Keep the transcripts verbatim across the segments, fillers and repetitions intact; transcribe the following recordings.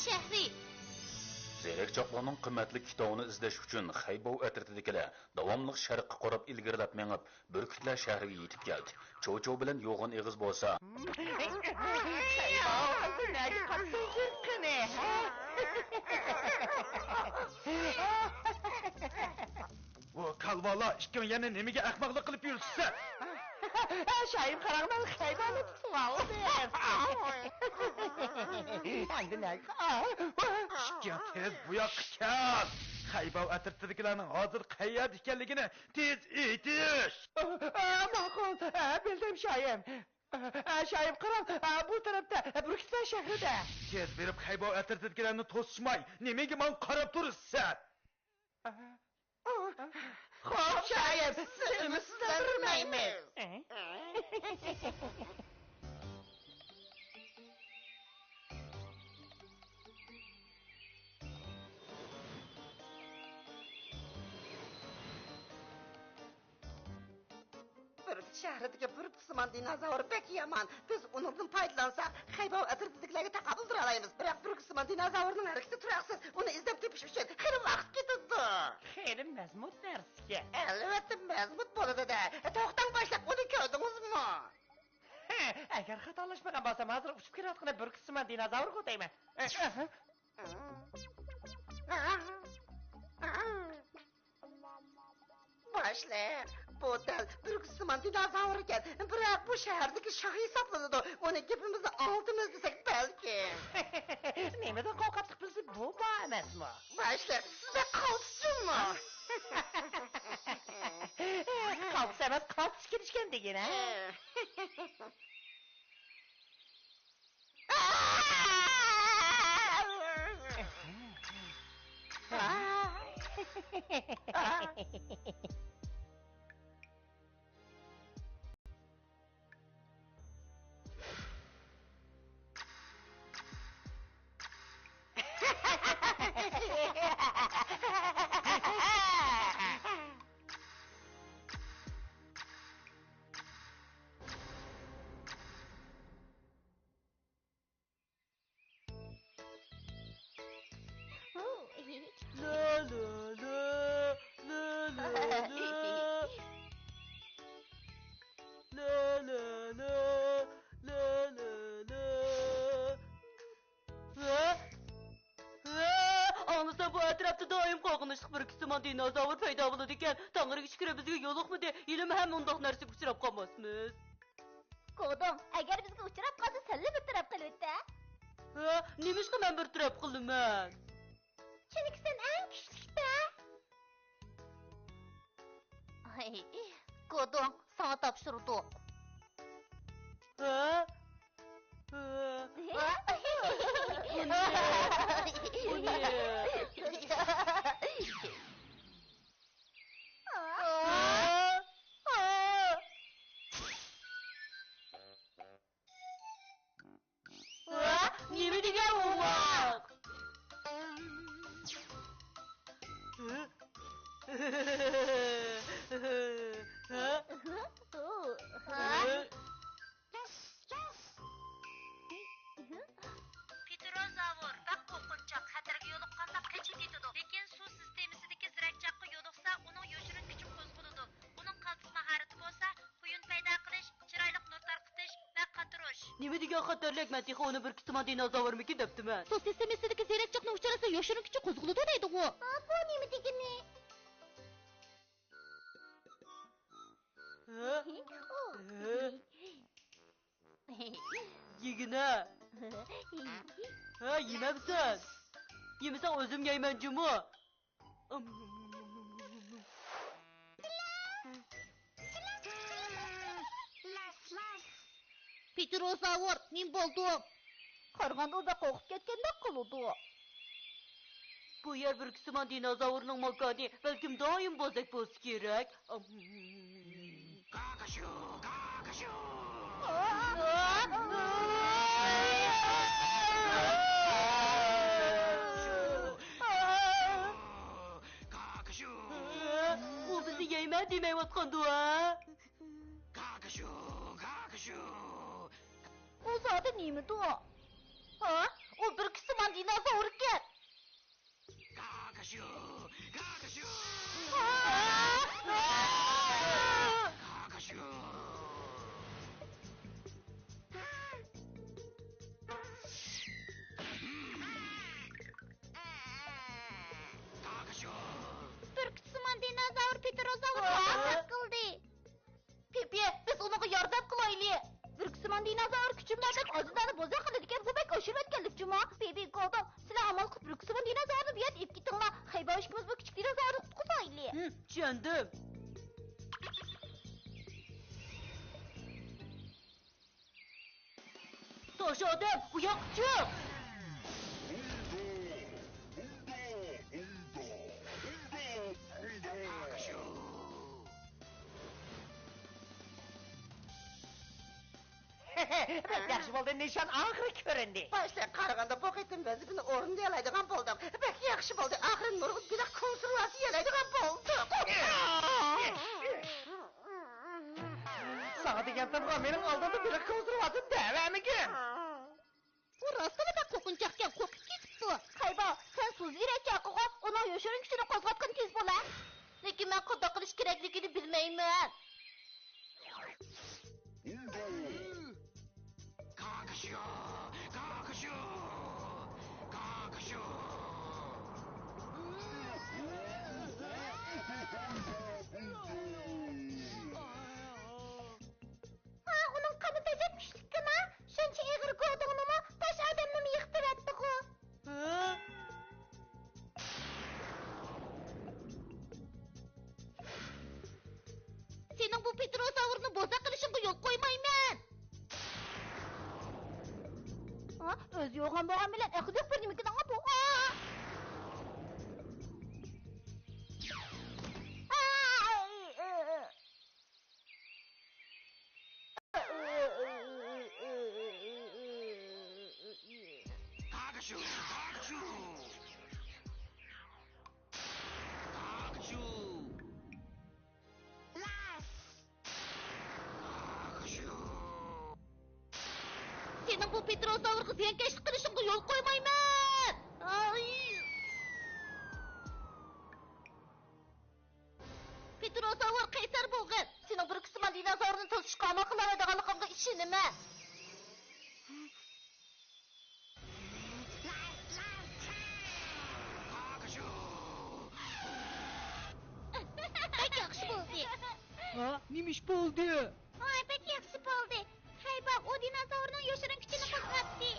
شەھىرى. زېرەك چاقلارنىڭ قىممەتلىك كىتابىنى ئىزدەش ئۈچۈن خەيباۋ ئەترىتىدىكىلەر داۋاملىق شەرققە قاراپ ئىلگىرىلەپ مېڭىپ، بۈركۈتلەر شەھىرىگە يېتىپ كەلدى. چوچۇ بىلەن يوغان ئېغىز بولسا، بۇ كالۋالار ئىككىڭ يەنە نېمىگە ئەخمەقلىق قىلىپ يۈرىسىلەر؟ شايىم، قاراڭ، مەن خەيبەرنى تۇتۇپ ئالدىم. ئاندىن ئىككىڭ تېز بۇ ياققا كەل. خەيبەر ئەترىتىدىكىلەرنىڭ ھازىر قەيەردە ئىكەنلىكىنى تېز ئېيتىش. ماقۇل، بىلدىم شايىم. شايىم، قاراڭ، بۇ تەرەپتە، بۈركۈتلەر شەھىرىدە. تېز بېرىپ خەيبەر ئەترىتىدىكىلەرنى توسۇشماي، نېمىگە ماڭا قاراپ تۇرىسەن؟ خوپ، شايىم، سىز ئۈمىدسىزلەندۈرمەيمىز. بۈركۈت شەھىرىدىكى بۈركۈتسىمان دىنوزاۋر بەك يامان. بىز ئۇنىڭدىن پايدىلانساق، خەيباۋ ئەترىتىدىكىلەرگە تاقابىل تۇرالايمىز. بىراق بۈركۈتسىمان دىنوزاۋرنىڭ ھەرىكىتى تۇراقسىز. ئۇنى ئىزدەپ تېپىش ئۈچۈن خېلى ۋاقىت كېتىدۇ. خېلى مەزمۇت نەرسىكەن. ئەلۋەتتە مەزمۇت بولىدۇ-دە. توختاڭ باشلىق، ئۇنى كۆردىڭىزمۇ؟ ئەگەر خاتالاشمىغان بولسام، ھازىر ئۇچۇپ كېلىۋاتقىنى بۈركۈتسىمان دىنوزاۋرغۇ دەيمەن. باشلىق، بۇ دەل بۈركۈتسىمان دىنوزاۋر ئىكەن، بىراق بۇ شەھەردىكى شاھ ھېسابلىنىدۇ. ئۇنى گېپىمىزنى ئاڭلىتىمىز دېسەك بەلكىم. نېمىدىن قورقاتلىق بىلسە بۇ بار ئەمەسمۇ؟ باشلىق، سىزدە قالتىسچۇمۇ؟ قالتىس ئەمەس، قالتىس كېلىشكەن دېگىنە. لا، لا، لا، لا، لا، لا. لا، لا، لا، لا، لا، لا. ھە؟ ھە؟ ئاڭلىسام، بۇ ئەتراپتا دائىم قورقۇنچلۇق بىر كىسىمان دىنوزاۋر پەيدا بولىدىكەن. تەڭرىگە شۈكرى، بىزگە يولۇقمىدى. ھېلىمۇ ھەم ئۇنداق نەرسىگە ئۇچراپ قالماسمىز. گودۇڭ، ئەگەر بىزگە ئۇچراپ قالسا، سەنلا بىر تەرەپ قىلىۋېتە. ھە؟ نېمىشقا مەن بىر تەرەپ قىلىمەن؟ چۈنكى سەن ئەڭ كۈچلۈك-دە. ھەي، گودۇڭ، ساڭا تاپشۇردۇق. ھە؟ ھە؟ بۇنى، بۇنى. ھە؟ ھە؟ ۋا، نېمە دېگەن ئوماق؟ پېتىروزاۋر بەك قورقۇنچاق، خەتەرگە يولۇققاندا قېچىپ كېتىدۇ. لېكىن سۇ سىستېمىسىدىكى زېرەكچاققا يولۇقسا، ئۇنىڭ يوشۇرۇن كۈچى قوزغىلىدۇ. ئۇنىڭ قالتىس ماھارىتى بولسا، قۇيۇن پەيدا قىلىش، چىرايلىق نۇر تارقىتىش ۋە قاتۇرۇش. نېمە دېگەن خەتەرلىك، مەن تېخى ئۇنى بىر كىسىمان دىنوزاۋرمىكىن دەپتىمەن. سۇ سىستېمىسىدىكى زېرەكچاقنى ئۇچراتسا يوشۇرۇن كۈچى قوزغىلىدۇ دەيدىغۇ. ھا، بۇ نېمە دېگىنى؟ ھە؟ ھە؟ يېگىنە. ھە، يېمەمسەن؟ يېمىسەڭ ئۆزۈم يەيمەن جۇمۇ. پېتىروزاۋر، نېمە بولدۇڭ؟ قارىغاندا ئۇ بەك قورقۇپ كەتكەندەك قىلىدۇ. بۇ يەر بىر كىسىمان دىنوزاۋرنىڭ ماكانى، بەلكىم دائىم بوزەك بولسا كېرەك. كاكاشۇ، كاكاشۇ. كاكاشۇ. ئۇ بىزنى يەيمەن دېمەيۋاتقاندۇ، ھە؟ كاكاشۇ، كاكاشۇ. ئۇ زادى نېمىدۇ؟ ھا؟ ئۇ بۈركۈتسىمان دىنوزاۋر ئىكەن. كاكاشۇ! كاكاشۇ! كاكاشۇ! كاكاشۇ! بۈركۈتسىمان دىنوزاۋر پېتىروزاۋرنى ئازاد قىلدى. پىپى، بىز ئۇنىڭغا ياردەم قىلايلى. بۈركۈتسىمان دىنوزاۋر كۈچۈم بار دەپ ئازىدانە بوزەك قىلىدىكەن، بۇ بەك ئاشۇرۇۋەتكەنلىك جۇما. پىپى، گودۇڭ، سىلەر ئامال قىلىپ بۈركۈتسىمان دىنوزاۋرنى بۇ يەردىن ئېلىپ كېتىڭلار. خەيباۋ ئىككىمىز بۇ كىچىك دىنوزاۋرنى قۇتقۇزايلى. ھىم، چۈشەندىم. توش ئادەم، ئۇ ياققا چىق! بەك ياخشى بولدى، نىشان ئاخىرى كۆرۈندى. باشلىق، قارىغاندا بۇ قېتىم ۋەزىپىنى ئورۇندىيالايدىغان بولدۇم. بەك ياخشى بولدى، ئاخىرى نۇرغۇن بېلىق كونسېرۋاسى يەيدىغان بولدۇم. ساڭا دېگەنتىمغۇ، مېنىڭ ئالدىمدا بېلىق كونسېرۋاسى دەۋەرمىگىن. ئۇ راستلا بەك قورقۇنچاقكەن، قورقۇپ كېتىپتۇ. خەيبا، سەن سۇزى يۈرەك چاقىغۇ، ئۇنىڭ يوشۇرۇن كۈچىنى قوزغاتقىن تېز بول ھە. لېكىن مەن قانداق قىلىش كېرەكلىكىنى بىلمەيمەن. كاكىشۇ! كاكىشۇ! كاكىشۇ! ھا، ئۇنىڭ قانىتى ئەجەب كۈچلۈككەن ھا! شۇنچە ئېغىر گودۇڭنىمۇ، تاش ئادەمنىمۇ يىقىتىۋەتتىغۇ! ھە؟ سېنىڭ بۇ پېتروزاۋرنى بوزەك قىلىشىڭغا يول قويمايمەن! ھا، ئۆزى يوغان بولغان بىلەن ئەقلى يوق بىر نېمىكىن ئاڭا بۇ! ئا! ئا! كاكىشۇ! كاكىشۇ! كاكىشۇ! كاكىشۇ! سېنىڭ بۇ پېتروزاۋرغا زىيانكەشلىك قىلىشىڭغا يول قويمايمەن! ئاي! پېتروزاۋر قەيسەر بولغىن! سېنىڭ بۈركۈتسىمان دىنوزاۋرنى توسۇشقا ئامال قىلالايدىغانلىقىڭغا ئىشىنىمەن! بەك ياخشى بولدى! ھا؟ نېمە ئىش بولدى؟ ۋاي، بەك ياخشى بولدى! خەيبا، ئۇ دىنوزاۋرنىڭ يوشۇرۇن كۈچىنى قوزغاتتى!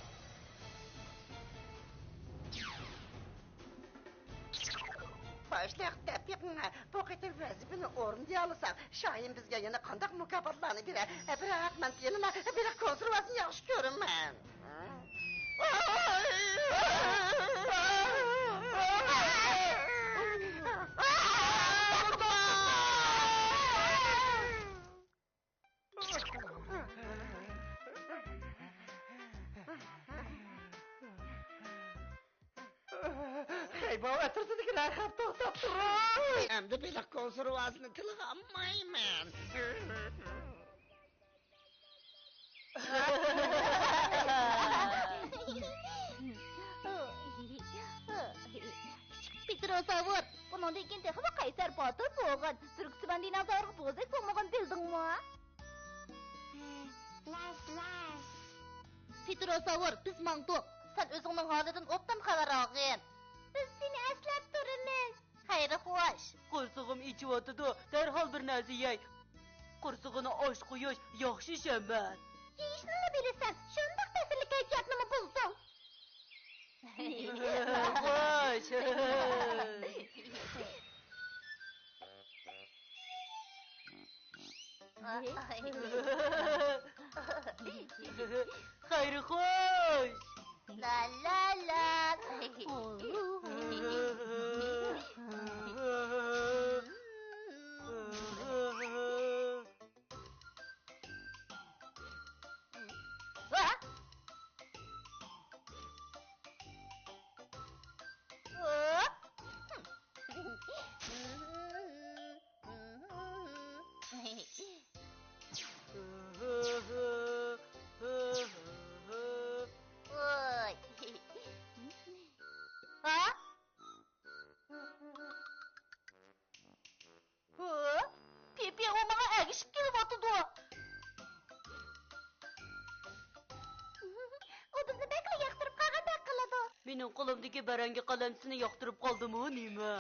باشلىق، دەپ بېقىڭ، بۇ قېتىم ۋەزىپىنى ئورۇندىيالىساق، شاھىم بىزگە يەنە قانداق مۇكاپاتلارنى بېرەر؟ بىراق مەن يەنىلا بېلىق كونسېرۋاسىنى ياخشى كۆرىمەن. خەيباۋ ئەترىتىدىكىلەر، توختاپ تۇرۇڭ! ئەمدى بېلىق كونسېرۋاسىنى تىلغا ئالمايمەن. كىچىك پېتروزاۋر، بۇنىڭدىن كېيىن تېخىمۇ قەيسەر، باتۇر بولغىن. بۈركۈتسىمان دىنوزاۋرغا بوزەك بولمىغىن، بىلدىڭمۇ؟ لاس، لاس. پېتروزاۋر، بىز ماڭدۇق. سەن ئۆزۈڭنىڭ ھالىدىن ئوبدان خەۋەر ئالغىن. بىز سېنى ئەسلەپ تۇرىمىز. خەير خوش. قورسىقىم ئېچىۋاتىدۇ، دەرھال بىر نەرسە يەي. قورسىقىنى ئاچ قويۇش ياخشى ئىش ئەمەس. يېيىشنىلا بىلىسەن، شۇنداق پەسىللىك كەيپىياتنىمۇ بۇزدۇڭ. خوش. خەير خوش. لا لا لا. ۋاي، مېنىڭ قولۇمدىكى بەرەڭگى قەلەم سېنى ياقتۇرۇپ قالدىمۇ نېمە؟